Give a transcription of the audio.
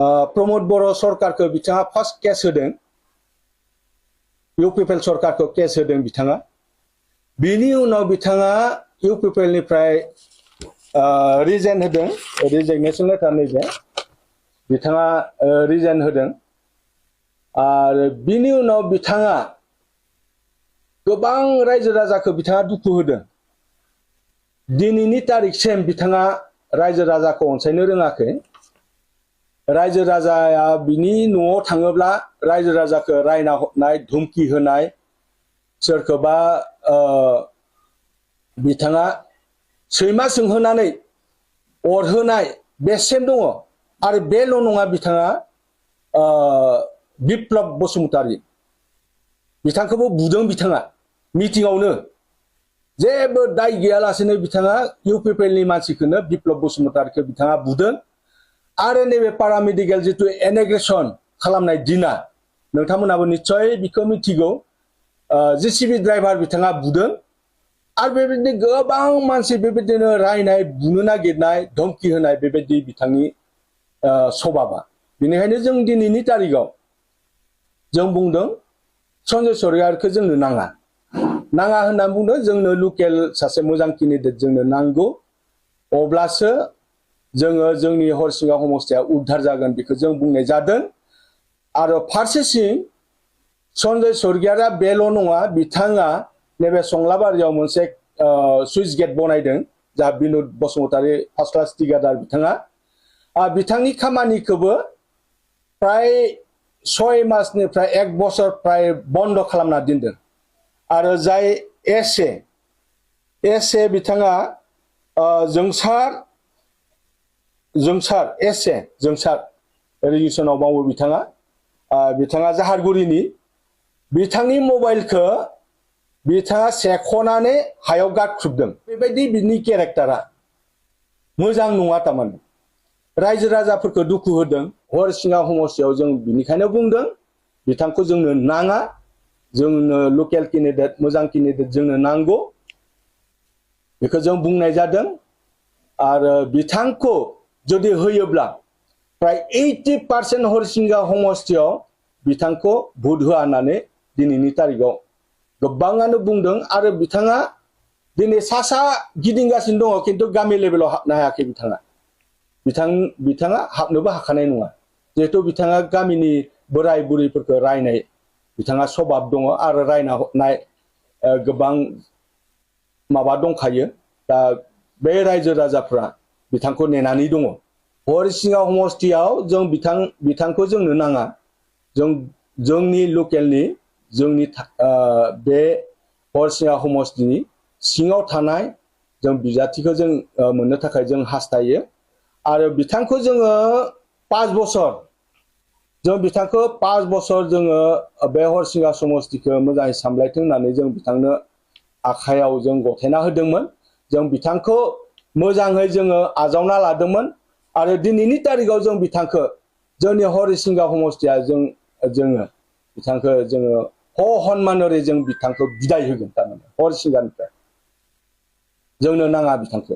प्रमोद बर' सरकारखौ बिथाङा first case होदों। UPPL सरकारखौ case होदों बिथाङा। बिनि उनाव बिथाङा इउपिपिएलनिफ्राय रिजाइन होदों, रिजाइनेसन लेटार नैबे बिथाङा रिजाइन होदों। आरो बिनि उनाव बिथाङा गोबां रायजो राजाखौ बिथाङा दुखु होदों। दिनैनि तारिखसिम बिथाङा रायजो राजाखौ अनसायनो रोङाखै। रायजो राजाया बिनि न'आव थाङोब्ला रायजो राजाखौ रायना हरनाय, धुमकि होनाय, सोरखौबा बिथाङा सैमा सोंहोनानै अरहोनाय बेसिम दङ। आरो बेल' नङा, बिथाङा बिप्लब बसुमतारी बिथांखौबो बुदों। बिथाङा मिटिंआवनो जेबो दाय गैयालासेनो बिथाङा इउपिपिएलनि मानसिखौनो बिप्लब बसुमतारीखौ बिथाङा बुदों। आरो नैबे पारामेडिकेल जिथु एनेग्रेसन खालामनाय दिना, नोंथांमोनाबो निस्सय बिखौ मिथिगौ। जेसिबि ड्राइभार बिथाङा बुदों। आरो बेबायदिनो गोबां मानसि बेबायदिनो रायनाय, बुनो नागिरनाय, धमकी होनाय बेबायदि बिथांनि सभाबा। बेनिखायनो जों दिनैनि तारिखाव जों बुंदों सन्जय सरकारिखौ जोंनो नाङा होनना बुंदों। जोंनो लकेल सासे मोजां केन्डिडेट जोंनो नांगौ। अब्लासो जोङो जोंनि हरिसिंगा समस्तिया उद्धार जागोन, बेखौ जों बुंनाय जादों। आरो फारसेथिं सन्जय सरकारिया बेल' नङा, बिथाङा नैबे संलाबारियाव मोनसे सुइस गेट बनायदों। जा बिनुद बसुमतारी फार्स्ट क्लास टिकादार बिथाङा बिथांनि खामानिखौबो प्राय 6 मासनिफ्राय 1 बोसोर प्राय बन्द खालामना दोनदों। आरो जाय एसे बिथाङा जोंसार रिजिसनाव मावो बिथाङा जाहारगुरिनि। बिथांनि मबाइलखौ बिथाङा सेख'नानै हायाव गारख्रुबदों। बेबायदि बिनि केरेक्टारा मोजां नङा। थारमाने रायजो राजाफोरखौ दुखु होदों। हरिसिंगा समस्तियाव जों बिनिखायनो बुंदों बिथांखौ जोंनो नाङा। जोंनो लकेल केन्डिडेट, मोजां केन्डिडेट जोंनो नांगौ, बेखौ जों बुंनाय जादों। आरो बिथांखौ जुदि होयोब्ला प्राय 80% हरिसिंगा समस्तियाव बिथांखौ भोट होआ होननानै दिनैनि तारिखाव गोबाङानो बुंदों। आरो बिथाङा दिनै सा गिदिंगासिनो दङ, खिन्थु गामि लेभेलाव हाबनो हायाखै। बिथाङा हाबनोबो हाखानाय नङा, जिहेथु बिथाङा गामिनि बोराय बुरैफोरखौ रायनाय बिथाङा सभाब दङ। आरो रायना हरनाय गोबां माबा दंखायो। दा बे रायजो राजाफ्रा बिथांखौ नेनानै दङ। हरिसिंगा समस्तियाव जों बिथांखौ जोंनो नाङा। जोंनि लकेलनि, जोंनि बे हरिसिंगा समस्तिनि सिङाव थानाय जों बिजाथिखौ जों मोननो थाखाय जों हास्थायो। आरो बिथांखौ जोङो 5 बोसोर जोङो बे हरिसिंगा समस्तिखौ मोजाङै सामलायथों होननानै जों बिथांनो आखायाव जों गथायना होदोंमोन। जों बिथांखौ मोजाङै जोङो आजावना लादोंमोन। आरो दिनैनि तारिखाव जों बिथांखौ जोंनि हरिसिंगा समस्तिया जोङो बिथांखौ जोङो सन्मानरै जों बिथांखौ बिदाय होगोन। थारमाने हरिसिंगानिफ्राय जोंनो नाङा बिथांखौ।